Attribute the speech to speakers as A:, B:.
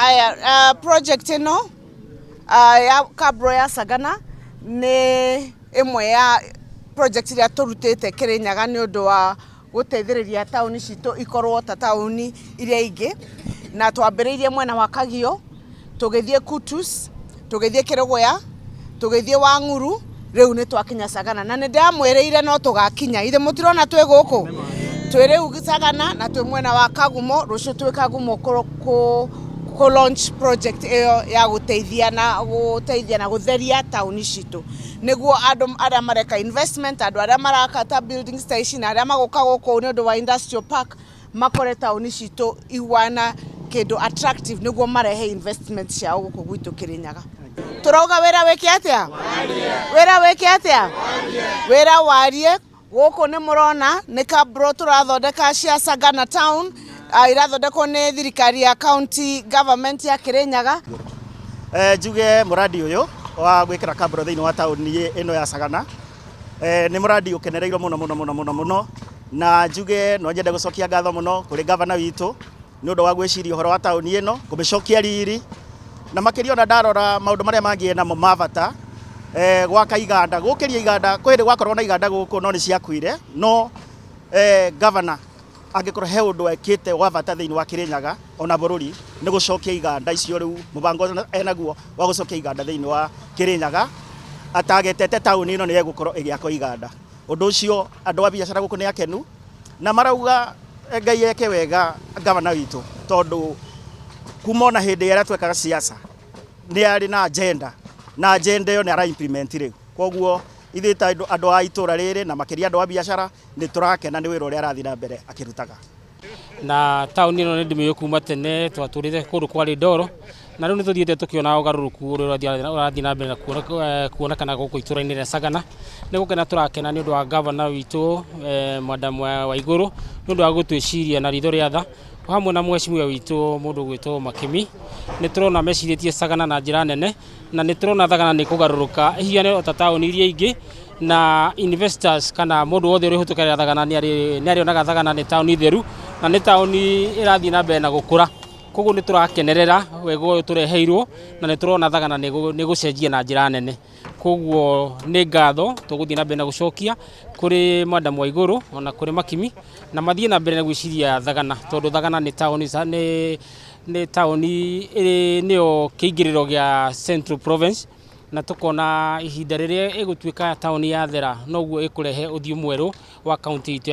A: Aya, project ĩno ya Kabro ya Sagana nĩ ĩmwe ya project iria tũrutĩte Kĩrĩnyaga nĩ ũndũ wa gũteithĩrĩria taũni citũ ikorwo ta taũni iria ingĩ. Na twambĩrĩirie mwena wa Kagio, tũgĩthiĩ Kutus, tũgĩthiĩ Kĩrũgũya, tũgĩthiĩ Wang'uru, rĩu nĩ twakinya Sagana. Na nĩ ndamwĩrĩire no tũgakinya. Ithe mũtirona twĩ gũkũ? Twĩ rĩu Sagana na twĩ mwena wa Kagumo, rũciũ twĩ Kagumo kũ launch project ĩyo ya gũteithia na gũtheria taũni citũ, nĩguo andũ arĩa mareka investment, andũ arĩa maraka ta buildings ta ici, na arĩa magũka gũkũ nĩ ũndũ wa industrial park, makore taũni citũ ihuana kĩndũ attractive, nĩguo marehe investment ciao gũkũ gwitũ Kĩrĩnyaga. Tũrauga wĩra wĩke atĩa? Wĩra wĩke atĩa? Wĩra warie. Gũkũ nĩ mũrona nĩ kabro tũrathondeka cia Sagana Town, irathondekwo nĩ thirikari ya county government ya Kĩrĩnyaga.
B: Njuge mũradi ũyũ wa gwĩkĩra kabro thĩinĩ wa taũni ĩno ya Sagana nĩ mũradi ũkenereirwo mũno mũno mũno mũno mũno, na njuge no nyende gũcokia ngatho mũno kũrĩ gavana witũ nĩ ũndũ wa gwĩciria ũhoro wa taũni ĩno, kũmĩcokia riri, na makĩria ona ndarora maũndũ marĩa mangĩ namo ma bata, gwaka iganda, gũkĩria iganda. Kwĩ hĩndĩ gwakorwo na iganda gũkũ no nĩ ciakuire, no gavana angĩkorwo he ũndũ ekĩte wa bata thĩinĩ wa Kĩrĩnyaga ona bũrũri nĩ gũcokia iganda icio. Rĩu mũbango enaguo wa gũcokia iganda thĩinĩ wa Kĩrĩnyaga, atagetete taũni ĩno nĩ ĩgũkorwo ĩgĩakwo iganda. Ũndũ ũcio andũ a biacara gũkũ nĩ akenu na marauga Ngai eke wega gavana witũ, tondũ kuma ona hĩndĩ ĩrĩa twekaga siasa nĩ arĩ na agenda, na agenda ĩyo nĩ ara implement rĩu. Koguo ithuĩ ta andũ a itũra rĩrĩ na makĩria andũ a biacara nĩ tũrakena nĩ wĩra ũrĩa arathiĩ na mbere akĩrutaga.
C: Na taũni ĩno nĩ ndĩmĩũĩ kuma tene, twatũrĩte kũndũ kwarĩ ndoro, na rĩu nĩ tũthiĩte tũkĩona ũgarũrũku ũrĩa ũrathiĩ na mbere na kuonekana gũkũ itũra-inĩ rĩa Sagana. Nĩ gũkena tũrakena nĩ ũndũ wa gavana witũ, Madam Waigũrũ, nĩ ũndũ wa gũtwĩciria na ritho rĩa tha, o hamwe na mheshimiwa witũ mũndũ ũgwĩtwo Makĩmi. Nĩ tũrona mecirĩtie Sagana na njĩra nene, na nĩ tũrona Sagana nĩ kũgarũrũka ĩhiane o ta taũni iria ingĩ, na investors kana mũndũ wothe ũrĩhĩtũkagĩra Thagana nĩ arĩonaga Thagana nĩ taũni theru na nĩ taũni ĩrathiĩ na mbere na gũkũra. Koguo nĩ tũrakenerera wega ũyũ tũreheirwo, na nĩ tũrona Thagana nĩ gũcenjia na njĩra nene. Koguo nĩ ngatho tũgũthiĩ na mbere na gũcokia kũrĩ Madam Waigũrũ ona kũrĩ Makimi, na mathiĩ na mbere na gwĩciria Thagana, tondũ Thagana nĩ taũni nĩ taũni ĩrĩ nĩyo kĩingĩrĩro gĩa Central Province, na tũkona ihinda rĩrĩa ĩgũtuĩka taũni ya thera, noguo ĩkũrehe ũthiũ mwerũ wa kaunti itũ ya